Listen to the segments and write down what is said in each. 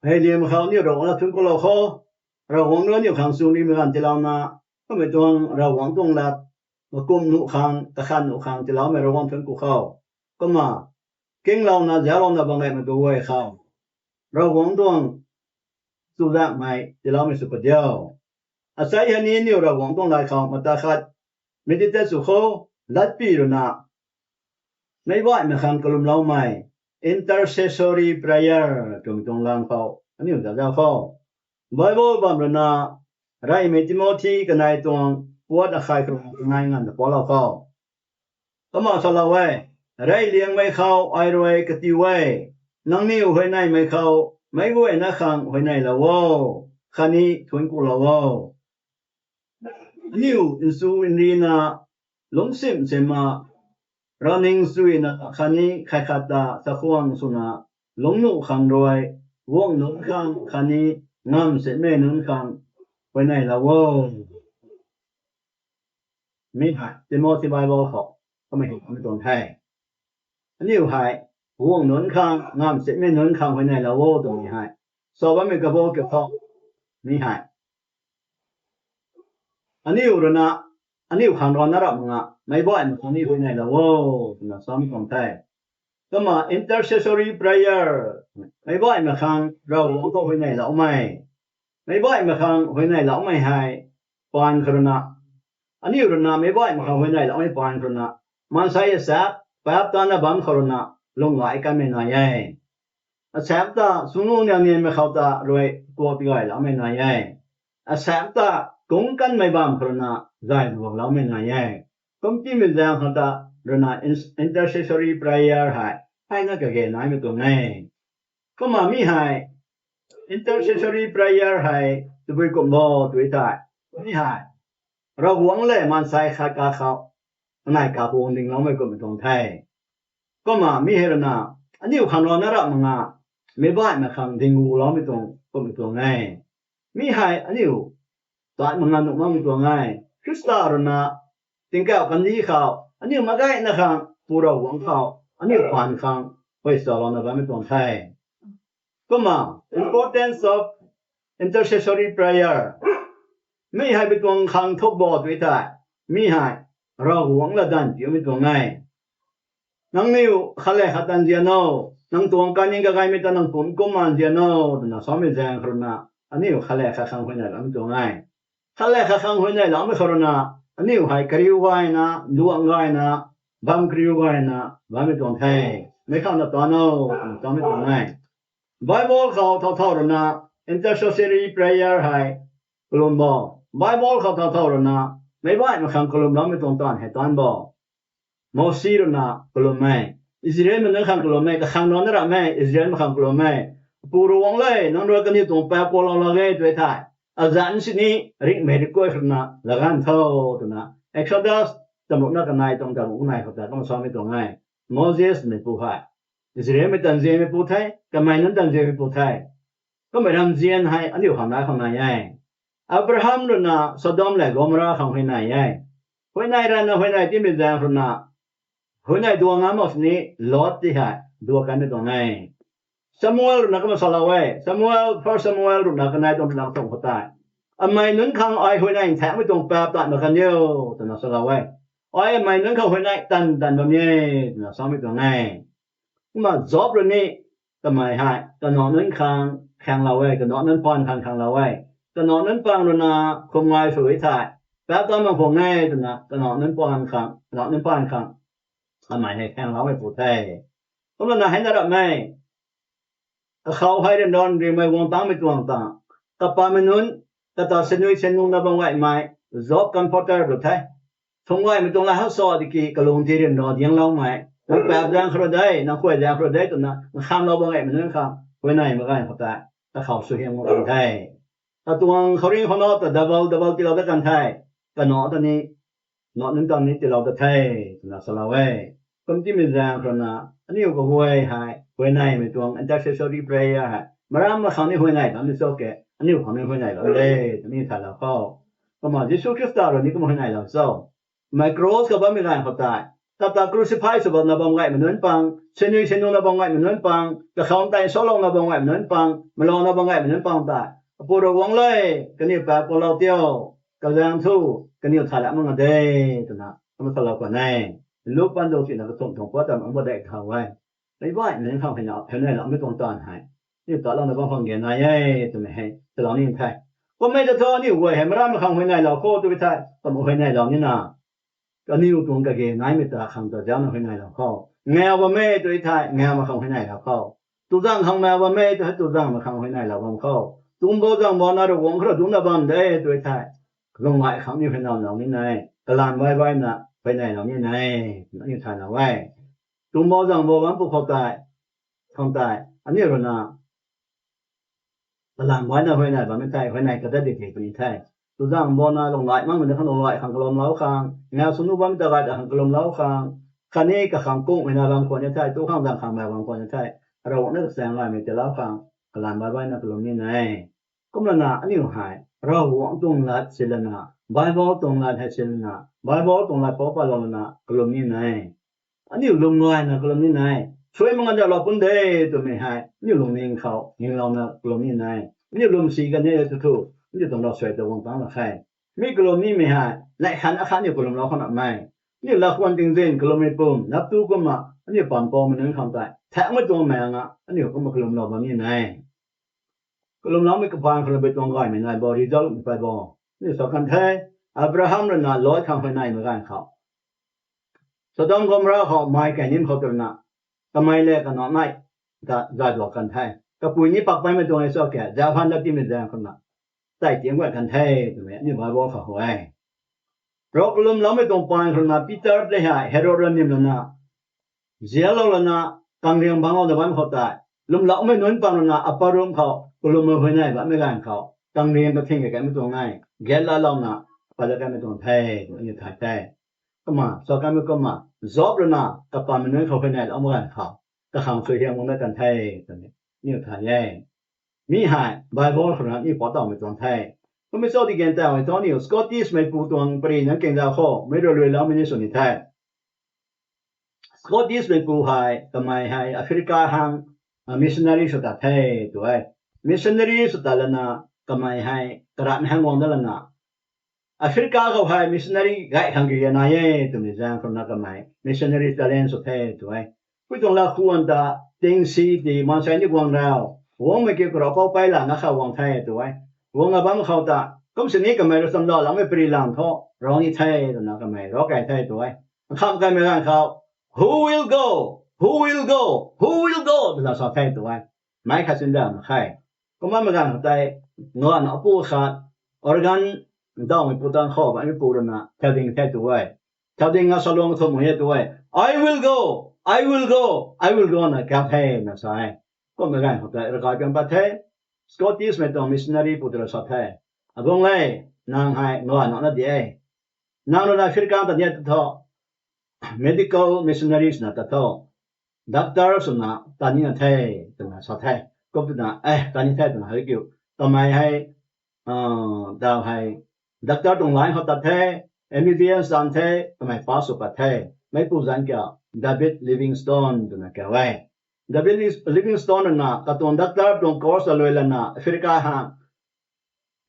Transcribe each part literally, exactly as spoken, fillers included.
Hei liam khou aniu Ravguangc na thuanc kulou kho. Ravguangc rui aniu khang chwn rimei ganv tiilouna, kummei tuang Ravguangc tuang lat, makum nuh khang, kakhan nuh khang tiiloumei Ravguangc thuanc ku khou. Kumna, kinglouna zauclouna bam gaymei kaguay khou, Ravguangc tuang chuzaenghmei tiiloumei sw kadiu. Asei hei ni aniu Ravguangc tuang lat khou mata khat meditate sw kho, latpy ruina, meic baihmei khang kalumloumei, intercessory prayer twmei tuang lam khou aniu zauc zauc kho. Bible bam ruina, reymei Timothy kanei tuang puat akhai kharuna kanei nganvna paulou kho. Kumna salou e, reyliangmei khou ai rui katiu e, nangniw huayneymei khou meic guayna khang huayneylou o, khatni thuanc kulou o. Aniu nsu nrina, lungcsim sima, ravning chuyna khatni khat khat ta chakhwang swna, lungcnuh khang rui, guang nunc khang khatni ngamv sinmei nunc khang huayneylou o. Mi hei Timothy Bible khou kamei hei kamei tuang the. Aniu hei guang nunc khang, ngamv sinmei nunc khang huayneylou o twmei hei, sa bammei kabu kiu tho. Mi hei aniu ruina, aniu khang rana rap mak nga, meic baihmei khang ni huayneylou o twna samei tuang the. Kumna intercessory prayer, meic baihmei khang Ravguangc khou huayneyloumei, meic baihmei khang huayneyloumei hei, paan kharuna, aniu ruina meic baihmei khang huayneyloumei paan kharuna, maansei asaekc paap tana bam kharuna, lunghlaic kanmei nai e. Asaekc ta sungnu niangnianmei khou ta rui kuak tigayloumei nai e. Asaekc ta kungc kanmei bam kharuna, zay duangloumei nai e. Kumtimei zaeng khou ta ruina intercessory prayer hei, hei na kage naimei tuang e. Kumna mi hei, intercessory prayer hei, tabui kum bo tw thei, mi hei, Ravguangc lev maansei khat kakhou, anei kahuang dingloumei kummei tuang the. Kumna mi hei ruina, aniu khang rana rap mak nga, meic baihmei khang dingguloumei tuang kummei tuang e. Mi hei aniu tat mak nga nuh makmei tuang e. Khrista ruina, tingkauh kandih khou aniu mak gayna khang Pu Ravguangc khou, aniu paan khang, huay salouna bammei tuang the. Kumna, importance of intercessory prayer. Mi hei bi tuang khang thuk bo tw thei, mi hei, Ravguangc latdanv tiimei tuang e. Nangniw khat lev khat tan zian o, nang tuang kaning kagaymei ta nang pumc kumna zian o, twna samei zaeng kharuna, aniu khat lev khat khang huayneyloumei tuang e. Khat lev khat khang huayneyloumei kharuna, aniu hei kariu gayna, duang gayna, bam kariu gayna bammei tuang the. Meic khang na tan o, twna samei tuang e. Bible khou thau thau ruina, intercessory prayer hei, kalum bo. Bible khou thau thau ruina, meic baihmei khang kalumloumei tuang taanv hei taanc bo. Mosi ruina kalum e. Israelmei nunc khang kalum e, kakhang rana rap e, Israelmei khang kalum e. Pu Ravguangc le, nang rui kaniw tuang paap kuaklou lak ge tw thei, azanc sini ringhmei rikuay kharuna laganv tho, twna, Exodus tamruna kanei tuang tamruna kanei khou ta kumna samei tuang e. Moses meipu hei, Israelmei tanzianmeipu the, kamei nunc tanzianmeipu the. Kummei ramzian hei aniu khang nai khang nai e. Abraham ruina Sodom lev Gomorrah khang huayney e. Huayney rana huayney timei zaeng ruina, huayney duang a mak sini Lot ti hei duak kanmei tuang e. Samuel ruina kumna salou e. Samuel, First Samuel ruina kanei tuang ruina katuang khou tei, amei nunc khang ai huayney nthaekcmei tuang paap tat mak kan diu, twna salou e. Ai amei nunc khang huayney tan tan bam e, twna samei tuang e. Kumna Job rui ni, kamei hei kanac nunc khang khaenglou e, kanac nunc paan khang khaenglou e. Kanac nunc paan ruina khum ngai sw thei, paap tan mak khwan e twna kanac nunc paan khang, kanac nunc paan khang, kamei hei khaengloumeipu the. Kumna na hei na rap e. Kakhou hei ryanra ringhmei guang tangmei tuang ta, kapamei nunc, kata sinui sinlungna bam gaymei, Job comforter tu the. Thung gaymei tuang lat hak sa tiki kalung ti ryanra diangloumei, nang paap zaeng khou rui de, nang khuay zaeng khou rui de twna nkhamlou bam gaymei nunc khang huayney mak ganv khou tei, kakhou suaihiam mak kan the. Katuang khouringh khou na ta double double tiilou dat kan the. Kanac ta ni, nac nunc ta ni tiilou dat the, twna salou e. Kumtimei zaeng khou ruina, aniu kaguay hei huayneymei tuang intercessory prayer hei maram mak khang ni huayney bam ni cho ke, aniu khang ni huayney bam de, twni thaylou khou. Kumna Jisu Khrista rui ni kumna huayneylou cho. Mei cross khou bammei ganv khou tei, Tata crucify sw bamna bam gaymei nunc pang, sinui sinuna bam gaymei nunc pang, kakhou tei salouna bam gaymei nunc pang, malouna bam gaymei nunc pang tei, Apu Ravguangc le, kaniw paap kuaklou tio, kazaeng thu, kaniw thay la mak nga de, twna kum salou kan e. Luk pandu sina kathumh tuang pat tam ang ba dei thau e. Meic baihmei nunc khang huayney, huayney loumei tuang taanv hei, aniu talouna bam khang ge nai e, twmei hei salou ni the. Kummei ta thu aniu guay hei marammei khang huayneylou khou tu thei, kum huayneylou nina, kaniw tuang kage naimei ta khang ta zaucna huayneylou khou, ngau bammei tu thei ngaumei khang huayneylou khou, tuzang khang ngau bammei tu hei tuzangmei khang huayneylou bam khou, tumbou zang bana Ravguangc khou rui dungcna bam de tu thei, lunghlaic khang aniu huayneylou ni e, kalanv baih baihna huayneylou ni e, twna aniu thaylou e. Tumbou zang bou bam pu khou tei, khang tei aniu rui na kalanv baihna huayney bammei thei, huayney kadat di the puni the. Tuzang bana lunghlaic makmei na khang lunghlaic khang kalumlou khang, ngau sunu bammei ta gay ta khang kalumlou khang, khatni kakhang kungmei na bam khwan ni thei, tu khang zang khang mei bam khwan ni thei, Ravguangc na kasaeng gaymei tiilou khang, kalanv baih baihna kalum ni e. Kumlana aniu hei Ravguangc tuang lat silana, Bible tuang lat hei silana, Bible tuang lat pou patlou lana kalum ni e. Aniu lwm gayna kalum ni e. Suai mak nga zauclou pun de, twmei hei aniu lungning khou ninglouna kalum ni e. Aniu lwm si kan e tu thu, aniu tuang ravsuai ta guang tangc la khe. Mi kalum nimei hei neih khat akhat aniu kalumlou khou namei, aniu lakhwan tingzin kalummei pum nap tu kumna aniu paan poumei nunc khang tei thaengmei tuang mei nga aniu kumna kalumlou bam ni e. Kalumloumei kapaan khou na bei tuang gaymei nai bo, result mei pay bo, aniu sa kan the. Abraham rui na Lot khang huayneymei ganv khou, Sodom Gomorrah khou mei kei nim khou tu rui na, kamei le kanac nai ta zayduak kan the. Kapui ni pak paimei tuang e sa ke, zauhan dat timei zaeng khou na, tei tiang guay kan the, twmei aniu Bible khou how e. Rav kalumloumei tuang paan khou na Peter tei hei Herod rui nim lana, zialou lana, kangriang bangclou da bammei khou tei, lwmloumei nunc pang rui na upper room khou kalummei huayney bammei ganv khou, kangriang kathing kei kaimei tuang e, gate lalouna, pat dat kaimei tuang the, twmei aniu thay the. Kumna sa kanmei kumna, Job rui na kapamei nunc khou huayneyloumei ganv khou, kakhang suaihiam guang dat kan the, twmei aniu thay e. Mi hei Bible khou rui na aniu pat tawmei tuang the. Kummei cho di gan tawmei thu aniu Scottish meipu tuang pary nunc kingzau khou meic rui luailoumei ni sw ni the. Scottish meipu hei kamei hei Africa hang missionary sw tat the, tw e. Missionary sw tat lana, kamei hei karamhmei hang guang dat lana, Africa khou hei missionary gay khang kage nai e twmei zaeng khou na kamei missionary talent sw the, tw e. Pui tuang lakhwan ta, tingsi ti maansei ni guang rau, guangmei kiu karou pou pey lana khou guang the, tw e. Guang a bam khou ta, kum sini kamei rui chamdaloumei pary lang thu rau ni the, twna kamei rau kei the, tw e. Nkham kaimei ganv khou, Who will go? Who will go? Who will go? twna sa the, tw e. Meic khat sinda mak khe. Kumna mei ganv khou tei, nganv apu khat, organ ndauhmei pu tang khou bammei pu rui na thau ding the, tw e. Thau ding a salung kathumh e, tw e. I will go, I will go, I will go, na kau the, na sa e. Kummei ganv khou tei ravkai piang pat the. Scottish mei tuang missionary pu ta rui sa the, Abung le, nang hei nganv na di e. Nang rui na Africa ta ni tu thu, medical missionaries na ta thu, doctor swna tat nina the, twna sa the. Kum twna, eh, tat ni the, twna hei kiu. Kamei hei, daw hei, doctor tuang line khou tat the, M B B S tan the, kamei pass sw pat the. Meipu zanc kiu, David Livingstone twna kau e. David Livingstone rui na katuang doctor tuang course ta luai lana Africa hang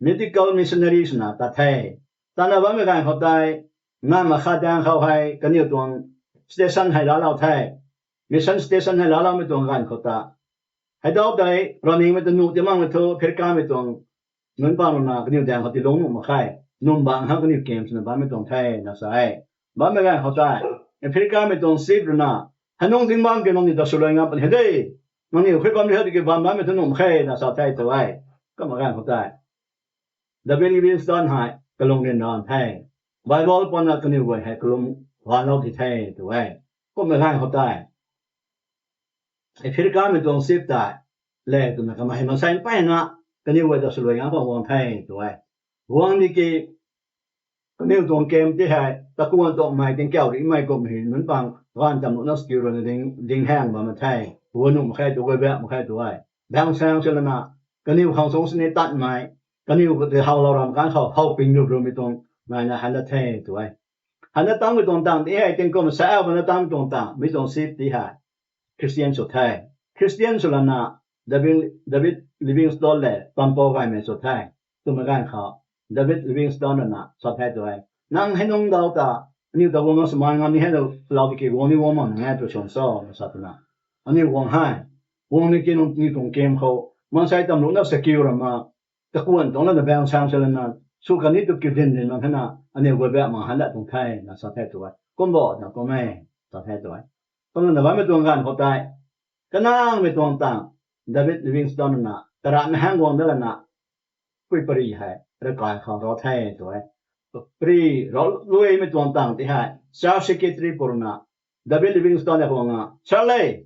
medical missionary swna tat the. Tatna bammei ganv khou tei, nganv makhat daeng khou hei kaniw tuang station hei laalou the. Mission station hei laaloumei tuang ganv khou ta, hei dau tei, rav ningmei ta nuh ti makmei thu, Africa mei tuang nunc bang rui na kaniw daeng khou tilung nuh mak khe. Num bang khang kaniw kam swna bammei tuang the, na sa e. Bammei ganv khou tei, Africa mei tuang chief rui na, hei nung zingbangc kiu nangniw ta swluai ngam puni he de. Nangniw khui bam ri hei tiki bam bammei thu nuh mak khe, na sa the, tw e. Kumna ganv khou tei, David Livingstone hei kalung ryanra the. Bible pana kaniw guay hei kalum huanlou ti the, tw e. Kumna ganv khou tei, Africa mei tuang chief tei, le twna kamei maansei mpeyna, kaniw guay ta swluai ngam khang guang the, tw e. Guang di ki, kaniw tuang kam ti hei takuan tuangmei tingkauh rimei kummei nunc bang gaanv tam nuhna skill rui na ding, ding hang bam the. Guang nuh mak khe, tw guay bak mak khe, tw e. Bang sang si lana, kaniw khang sung sini tatmei, kaniw khou tei howlou ram kan khou how ping rup rummei tuang naina han dat the, tw e. Hana tangmei tuang tang ti hei tingkum sa pana tangmei tuang tang mi tuang sip ti hei Christian sw the. Christian sw lana David, David Livingstone le pampou gaymei sw the. Twmei ganv khou David Livingstone rui na sa the tu e. Nang hei nung dau ta, aniu ta guang sw man ngam ni hei lou, lou ki guang ni guang mak nang e tu swn so, na sa twna. Aniu guang hei, guang ni ki nung ni tuang kem khou, maansei tam lu na sa kiu rama, takuan tuang lana bang sang sa lana, sw kani tu kiu din din mak hana, aniu guay bak mak han dat tuang the, na sa the tu e. Kumbo, na kum e, sa the tu e. Kumna na bammei tuang ganv khou tei, kanangmei tuang tang, David Livingstone na, karamei hang guang da lana, pui pari hei, rakai khou rau the tu e. Pari rau luimei tuang tang ti hei, Church Secretary purna, David Livingstone na khwang a, Sir le,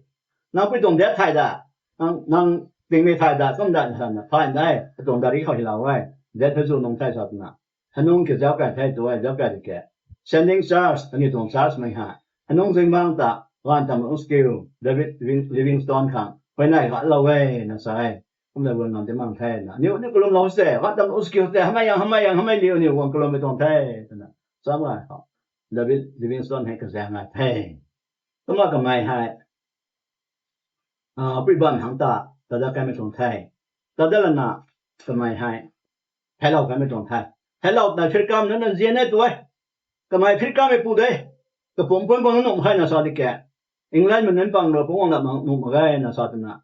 nang pui tuang dat thay da, nang, nang tingmei thay da, kum da, na sa na, thay da e, atuang dari khou hilou e, dat thay zu nung thay sa twna. Hanung ki zauc kai the tu e, zauc kai di ke. Sending church, aniu tuang church mei ha. Hanung zingbangc ta, ganv tam lung skill, David Living-, Livingstone khang, huayney gatlou e, na sa e. Kumna guan ngam ti mang the na. Aniu, aniu kalum lou se, ganv tam lung skill se, hamei yang, hamei yang, hamei liu, aniu guang kalum mei tuang the, twna. Sa ma khou. David Livingstone hei kazaeng nai the. Kumna kamei hei, ah, pui ban hang ta, tada kaimei tuang the. Tada lana, kamei hei, theilou kaimei tuang the. Theilou na phirkam na na zian e tu e. Kamei phirkammei pu de. Kapumc puan bang nuh mak khe na sa di ke. England mei nunc pang rui pungc guang dat mak nuh mak ge na sa twna.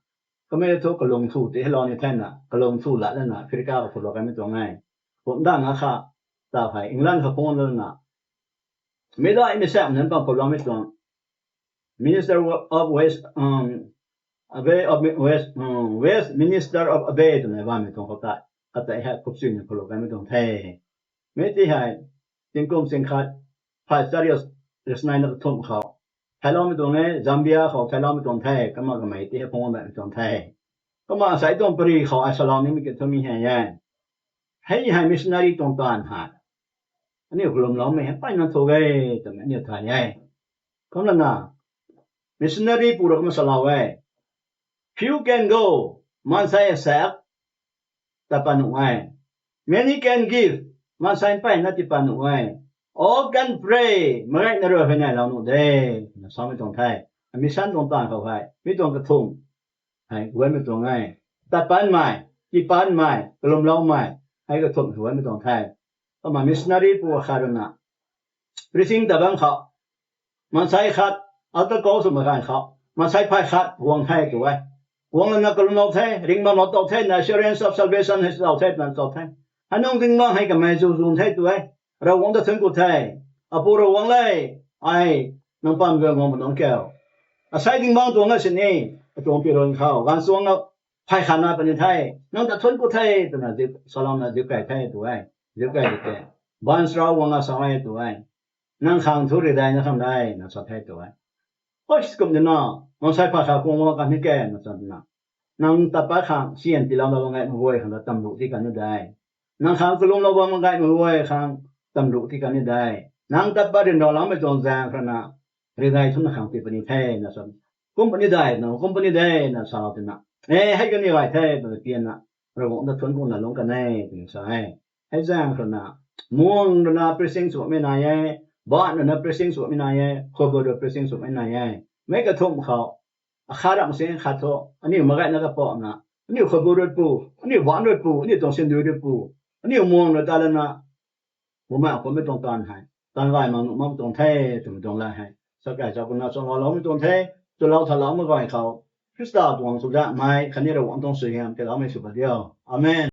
Kamei thu kalung thu ti helou ni the na, kalung thu lat lana, phirka ka phulou kaimei tuang e. Pumc dang a kha, ta hei, England kha pungc lana. Mei dai mei sam nunc pang phulou mei tuang. Minister of West, um, Abbey of West, um, West Minister of Abbey twna bammei tuang khou ta, kata hei kupchui na phulou kaimei tuang the. Mei ti hei, tingkum sing khat, phay chariot, risnai na kathumh khou. Theiloumei tuang e, Zambia khou theiloumei tuang the, kumna kamei ti hei phungc bammei tuang the. Kumna asei tuang pari khou ai salou nimei ki thumei hei e. Hei hei missionary tuang taanv hei. Aniu kalumloumei hei mpeyna thu e, twmei aniu thay e. Kumna na, missionary pu rui kumna salou e. Few can go, maansei asaekc, ta pat nuh e. Many can give, maansei mpeyna ti pat nuh e. All can pray, meic gayna rui huayneylou nuh de, na samei tuang the. Mission tuang taanv khou hei, mi tuang kathumh hei guaymei tuang e. Tat patmei, ti patmei, kalumloumei, hei kathumh hei guaymei tuang the. Kumna missionary pu khat rui na, preaching ta bam khou, maansei khat, altar call swmei ganv khou, maansei phay khat guang the tu e. Guang lana kalumlou the, ringhbamlou tow the, na assurance of salvation hei swlou the, twna tow the. Hanung zingbangc hei kamei zu zun the tu e. Ravguangc ta thuanc ku the. Apu Ravguangc le, ai, nang pam guang guang ma nunc kiu. Asei zingbangc tuang na sini, atuang pirun khou, gaanv chuang na, phay khat na puni the, nang ta thuanc ku the, twna zip, salouna zip kai the tu e. Zip kai di ke. Baanchara guang a sa e tu e. Nang khang thu ridaina khang de, na sa the tu e. Hoi, kum dina, maansei phay khat guang guang kan ni ke, na sa dina. Nang tat pat khang sian tiilouna bam gaymei guay khang ta tamruh ti kan ni de. Nang khang kalumlou bam gaymei guay khang tamruh ti kan ni de. Nang tat pat rinraloumei tuang zaeng khou na, ridai thumna khang tii puni the, na sa. Kum puni de, na kum puni de, na salou tina. E, hei kani gay the, twna pianna, Ravguangc ta thuanc kuna lungc kan e, twna sa e. Hei zaeng khou na, muang rui na preaching sw bammei nai e, baanc rui na preaching sw bammei nai e, khuabu rui preaching sw bammei nai e. Meic kathumh khou, akhat ram sing khat thu, aniu mak gayna kapakna, aniu khuabu rui pu, aniu baanc rui pu, aniu tuang sindui rui pu, aniu muang rui ta lana, bumaengh kummei tuang taanv hei, taanv gay mak nuh makmei tuang the, twmei tuang lat hei, sa kai sa kuna chwloumei tuang the, chwlou thaloumei ganv khou, Khrista tuang chuzaenghmei khatni Ravguangc tuang suaihiam tiiloumei sw pat diu. Amen.